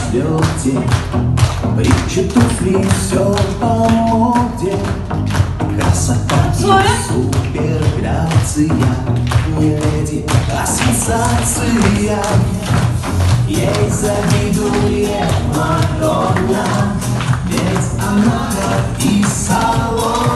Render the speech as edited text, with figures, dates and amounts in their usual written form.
взлете, брючи, туфли, все по моде. Красота и суперграция, не леди, а сенсация. Ей завидует Мадонна, ведь она из салона.